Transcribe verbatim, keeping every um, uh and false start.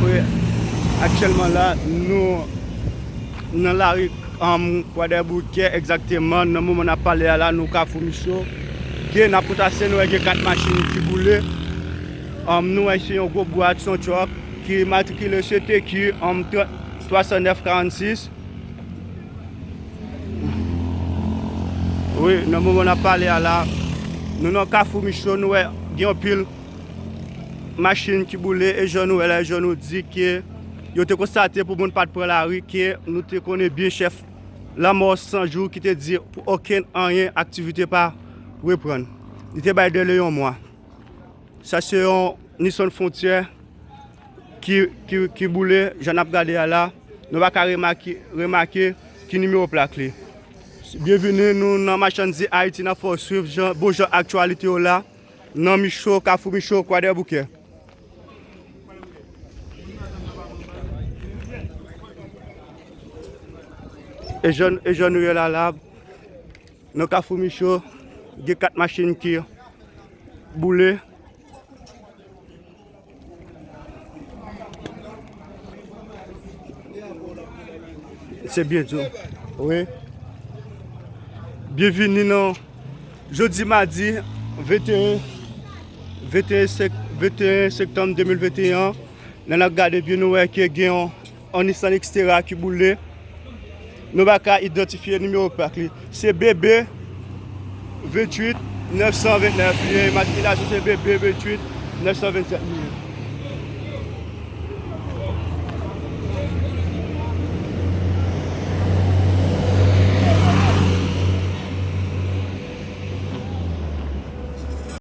Wi, aktyèlman la, nou nan lari, um, Kwadèboukè, egzakteman, nan moman n ap pale a la, nou Kafou Micho, ke n ap kontate, nou wè gen kat machin ki boule. Um, nou wè se yon gwo bwat, se yon truck, ki matrikile C T Q, um, twa san nèf karannsis. Wi, nan moman n ap pale a la, nou nan Kafou Micho, nou wè gen anpil machin ki boule, e jan nou wè la, e jan nou di ke yo te konstate pou moun pa t pran lari, ke nou te konnen byen chèf Lanmò San Jou ki te di pou okenn anyen aktivite pa reprann. Li te bay dèle yon mwa. Sa se yon Nissan Frontier ki, ki, ki boule, jan n ap gade a la. Nou pa ka remake, remake ki nimewo plak li. Byenvini, nou nan Machann Zen Ayiti, n ap fè w swiv jan, bon jan aktyalite yo la, nan Micho, Kafou Micho, Kwadèboukè. E jan, e jan nou ye la, la, nan Kafou Micho, gen kat machin ki boule. Se byen di w. Wi. Byenvini nan jodi madi venteyen, venteyen sep-, venteyen septanm de mil venteyen an. Lè n ap gade byen, nou wè ke gen yon, yon Nissan Xterra ki boule. Nou pa ka idantifye nimewo plak li. Se B B venntuit nèf san vennèf li ye, matrikilasyon se B B venntuit nèf san vennsèt li ye.